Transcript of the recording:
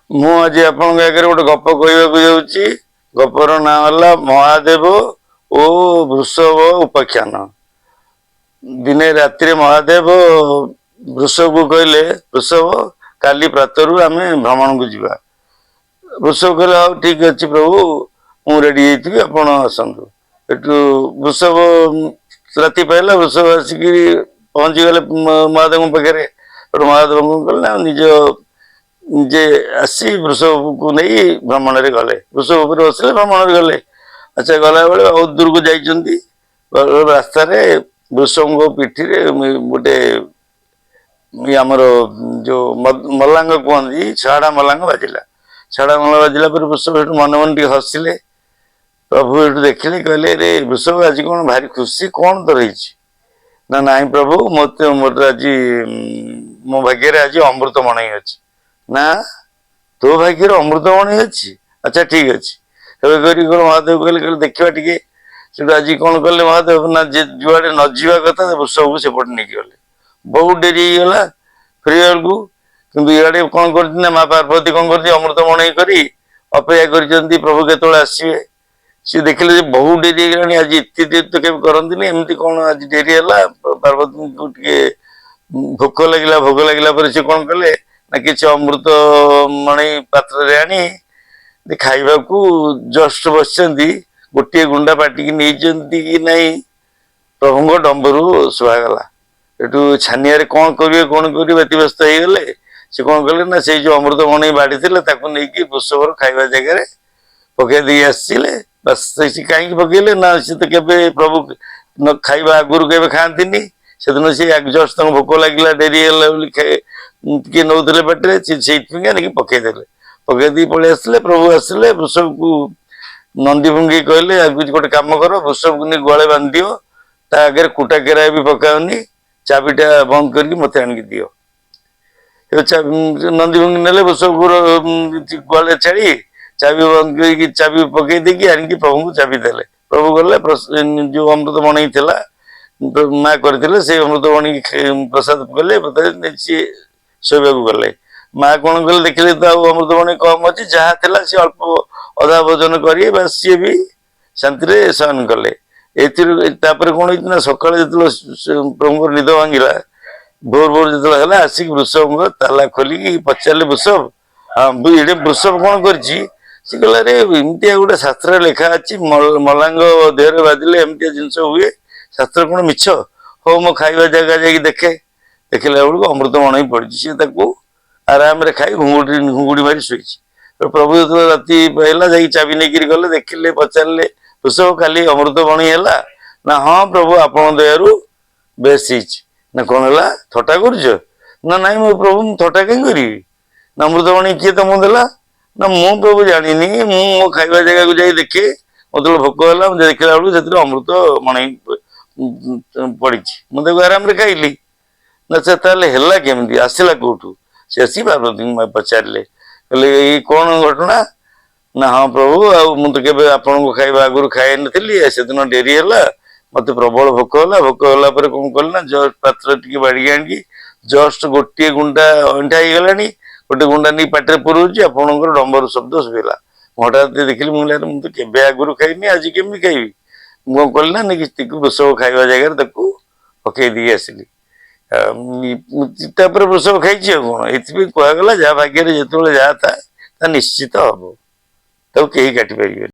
ମୁଁ ଆଜି ଆପଣଙ୍କ ଆଗରେ ଗୋଟେ ଗପ କହିବାକୁ ଯାଉଛି। ଗପର ନାଁ ହେଲା ମହାଦେବ ଓ ବୃଷଭ ଉପାଖ୍ୟାନ। ଦିନେ ରାତିରେ ମହାଦେବ ବୃଷଭକୁ କହିଲେ, ବୃଷଭ, କାଲି ପ୍ରାତରୁ ଆମେ ଭ୍ରମଣକୁ ଯିବା। ବୃଷଭ କହିଲେ, ହଉ, ଠିକ ଅଛି ପ୍ରଭୁ, ମୁଁ ରେଡି ହେଇଥିବି, ଆପଣ ଆସନ୍ତୁ। ଏଠୁ ବୃଷଭ, ରାତି ପାଇଲା, ବୃଷଭ ଆସିକି ପହଞ୍ଚିଗଲେ ମହାଦେବଙ୍କ ପାଖରେ। ଏଠୁ ମହାଦେବ କଣ କଲେ ନା, ନିଜେ ଆସି ବୃଷଭକୁ ନେଇ ଭ୍ରମଣରେ ଗଲେ। ବୃଷଭ ଉପରେ ବସିଲେ, ଭ୍ରମଣରେ ଗଲେ। ଆଚ୍ଛା, ଗଲାବେଳେ ବହୁତ ଦୂରକୁ ଯାଇଛନ୍ତି, ରାସ୍ତାରେ ବୃଷଭଙ୍କ ପିଠିରେ ଗୋଟେ ଇଏ ଆମର ଯୋଉ ମଲାଙ୍ଗ କୁହନ୍ତି, ଛାଡା ମଲାଙ୍ଗ ବାଜିଲା। ଛାଡା ମଲାଙ୍ଗ ବାଜିଲା ପରେ ବୃଷଭ ସେଠୁ ମନେ ମନେ ଟିକେ ହସିଲେ। ପ୍ରଭୁ ଏଠୁ ଦେଖିଲେ, କହିଲେ, ରେ ବୃଷଭ, ଆଜି କଣ ଭାରି ଖୁସି, କଣ ତୋର ହେଇଛି? ନା, ନାଇଁ ପ୍ରଭୁ, ମୋର ଆଜି ମୋ ଭାଗ୍ୟରେ ଆଜି ଅମୃତ ମଣେଇ ଅଛି। ନା, ତୋ ଭାଗ୍ୟରେ ଅମୃତ ମଣେଇ ଅଛି? ଆଚ୍ଛା, ଠିକ ଅଛି। ଏବେ କରି କଣ ମହାଦେବ କହିଲେ, ଦେଖିବା ଟିକେ। ସେଠୁ ଆଜି କଣ କଲେ ମହାଦେବ ନା, ଯେ ଯୁଆଡେ ନ ଯିବା କଥା ବୃଷଭକୁ ସେପଟେ ନେଇକି ଗଲେ। ବହୁତ ଡେରି ହେଇଗଲା ଫେରିବା ବେଳକୁ। କିନ୍ତୁ ଇଆଡେ କଣ କରୁଛନ୍ତି ନା, ମା ପାର୍ବତୀ କଣ କରୁଛନ୍ତି, ଅମୃତ ମଣେଇ କରି ଅପେକ୍ଷା କରିଛନ୍ତି ପ୍ରଭୁ କେତେବେଳେ ଆସିବେ। ସିଏ ଦେଖିଲେ ଯେ ବହୁତ ଡେରି ହେଇଗଲାଣି ଆଜି, ଏତେ ଡେରି ତ କେବେ କରନ୍ତିନି, ଏମିତି କଣ ଆଜି ଡେରି ହେଲା? ପାର୍ବତୀଙ୍କୁ ଟିକେ ଭୋକ ଲାଗିଲା। ଭୋକ ଲାଗିଲା ପରେ ସେ କଣ କଲେ ନା, କିଛି ଅମୃତ ମଣେଇ ପାତ୍ରରେ ଆଣି ଖାଇବାକୁ ଜଷ୍ଟ ବସିଛନ୍ତି, ଗୋଟିଏ ଗୁଣ୍ଡା ପାଟିକି ନେଇଛନ୍ତି କି ନାହିଁ, ପ୍ରଭୁଙ୍କ ଡମ୍ବରୁ ଶୁଭାଗଲା। ଏଠୁ ଛାନିଆରେ କଣ କରିବେ କଣ କରିବେ ବ୍ୟତିବ୍ୟସ୍ତ ହେଇଗଲେ। ସେ କଣ କଲେ ନା, ସେଇ ଯୋଉ ଅମୃତ ମଣେଇ ବାଢିଥିଲେ ତାକୁ ନେଇକି ବୃଷଭର ଖାଇବା ଜାଗାରେ ପକେଇ ଦେଇ ଆସିଲେ। ବାସ୍, ସେ କାହିଁକି ପକେଇଲେ ନା, ସେ ତ କେବେ ପ୍ରଭୁ ନ ଖାଇବା ଆଗରୁ କେବେ ଖାଆନ୍ତିନି। ସେଦିନ ସେ ଜଷ୍ଟ ତାଙ୍କୁ ଭୋକ ଲାଗିଲା, ଡେରି ହେଲା ବୋଲି ଟିକେ ନଉଥିଲେ ପାଟିରେ, ସେ ସେଇଥିପାଇଁ ନେଇକି ପକେଇଦେଲେ। ପକେଇ ଦେଇ ପଳେଇ ଆସିଲେ। ପ୍ରଭୁ ଆସିଲେ, ବୃଷଭକୁ ନନ୍ଦୀ ଭଙ୍ଗେଇ କହିଲେ, ଆଗକୁ ଗୋଟେ କାମ କର, ବୃଷଭକୁ ନେଇ ଗୁହାଳେ ବାନ୍ଧି ଦିଅ, ତା ଆଗରେ କୁଟା କେରାଏ ବି ପକାଅନି, ଚାବିଟା ବନ୍ଦ କରିକି ମତେ ଆଣିକି ଦିଅ। ନନ୍ଦୀ ଭଙ୍ଗି ନେଲେ, ବୃଷଭକୁ ଗୁହାଳେ ଛାଡି, ଚାବି ବନ୍ଦ କରିକି, ଚାବି ପକେଇ ଦେଇକି ଆଣିକି ପ୍ରଭୁଙ୍କୁ ଚାବି ଦେଲେ। ପ୍ରଭୁ ଗଲେ, ଯୋଉ ଅମୃତ ମଣେଇ ଥିଲା ମା କରିଥିଲେ, ସେଇ ଅମୃତ ମଣେଇକି ପ୍ରସାଦ କଲେ। ସିଏ ଶୋଇବାକୁ ଗଲେ। ମା କଣ କଲେ, ଦେଖିଲେ ତ ଆଉ ଅମୃତ ମଣେଇ କମ ଅଛି, ଯାହା ଥିଲା ସିଏ ଅଳ୍ପ ଅଧା ଭୋଜନ କରି ବା ସିଏ ବି ଶାନ୍ତିରେ ଶୟନ କଲେ। ଏଥିରୁ ତାପରେ କଣ ହେଇଛି ନା, ସକାଳେ ଯେତେବେଳେ ପ୍ରଭୁଙ୍କର ନିଦ ଭାଙ୍ଗିଲା, ଭୋର ଭୋର ଯେତେବେଳେ ହେଲା, ଆସିକି ବୃଷଭଙ୍କ ତାଲା ଖୋଲିକି ପଚାରିଲେ, ବୃଷଭ, ହଁ, ଏଠି ବୃଷଭ କଣ କରିଛି? ସେ କହିଲା, ରେ, ଏମିତିଆ ଗୋଟେ ଶାସ୍ତ୍ରରେ ଲେଖା ଅଛି, ମଲାଙ୍ଗ ଦେହରେ ବାଜିଲେ ଏମିତିଆ ଜିନିଷ ହୁଏ, ଶାସ୍ତ୍ର କଣ ମିଛ? ହଉ, ମୋ ଖାଇବା ଜାଗା ଯାଇକି ଦେଖେ। ଦେଖିଲା ବେଳକୁ ଅମୃତ ମଣେଇ ପଡିଛି। ସିଏ ତାକୁ ଆରାମରେ ଖାଇ ଘୁଙ୍ଗୁଡି ଘୁଙ୍ଗୁଡି ମାରି ଶୋଇଛି। ପ୍ରଭୁ ଯେତେବେଳେ ରାତି ହେଲା ଯାଇକି ଚାବି ନେଇକିରି ଗଲେ, ଦେଖିଲେ, ପଚାରିଲେ, ବୃଷଭ, କାଲି ଅମୃତ ମଣେଇ ହେଲା ନା? ହଁ ପ୍ରଭୁ, ଆପଣଙ୍କ ଦୟାରୁ ବେଶ ହେଇଛି। ନା, କଣ ହେଲା, ଥଟା କରୁଛ? ନା, ନାଇଁ ମୋ ପ୍ରଭୁ, ମୁଁ ଥଟା କାହିଁ କରିବି? ନା, ଅମୃତ ମଣେଇ କିଏ ତମକୁ ଦେଲା? ନା, ମୁଁ ପ୍ରଭୁ ଜାଣିନି, ମୁଁ ମୋ ଖାଇବା ଜାଗାକୁ ଯାଇ ଦେଖେ, ମତେ ଭୋକ ହେଲା, ମୁଁ ଦେଖିଲା ବେଳକୁ ସେଥିରେ ଅମୃତ ମଣେଇ ପଡିଛି, ମୁଁ ତାକୁ ଆରାମରେ ଖାଇଲି। ନା, ସେ ତାହେଲେ ହେଲା କେମିତି, ଆସିଲା କୋଉଠୁ? ସେ ଆସି ପାର୍ବତୀଙ୍କୁ ପଚାରିଲେ, କହିଲେ, ଏଇ କଣ ଘଟଣା? ନା, ହଁ ପ୍ରଭୁ, ଆଉ ମୁଁ ତ କେବେ ଆପଣଙ୍କୁ ଖାଇବା ଆଗରୁ ଖାଇନଥିଲି, ସେଦିନ ଡେରି ହେଲା, ମତେ ପ୍ରବଳ ଭୋକ ହେଲା। ଭୋକ ହେଲା ପରେ କଣ କଲି ନା, ଜଷ୍ଟ ପାତ୍ର ଟିକେ ବାଢିକି ଆଣିକି ଜଷ୍ଟ ଗୋଟିଏ ଗୁଣ୍ଡା ଅଇଁଠା ହେଇଗଲାଣି, ଗୋଟେ ଗୁଣ୍ଡା ନେଇ ପାଟିରେ ପୁରଉଛି, ଆପଣଙ୍କର ଡମ୍ବରୁ ଶବ୍ଦ ଶୁଭିଲା। ମୁଁ ହଠାତ୍ ଦେଖିଲି, ମୁଁ କହିଲି, ମୁଁ ତ କେବେ ଆଗରୁ ଖାଇନି, ଆଜି କେମିତି ଖାଇବି? ମୁଁ କଣ କଲି ନା, ନେଇକି ବୃଷଭ ଖାଇବା ଜାଗାରେ ତାକୁ ପକେଇ ଦେଇକି ଆସିଲି। ତାପରେ ବୃଷଭ ଖାଇଛି। ଆଉ କଣ? ଏଥିପାଇଁ କୁହାଗଲା, ଯାହା ଭାଗ୍ୟରେ ଯେତେବେଳେ ଯାହା ଥାଏ ତା ନିଶ୍ଚିତ ହବ, ତାକୁ କେହି କାଟି ପାରିବେନି।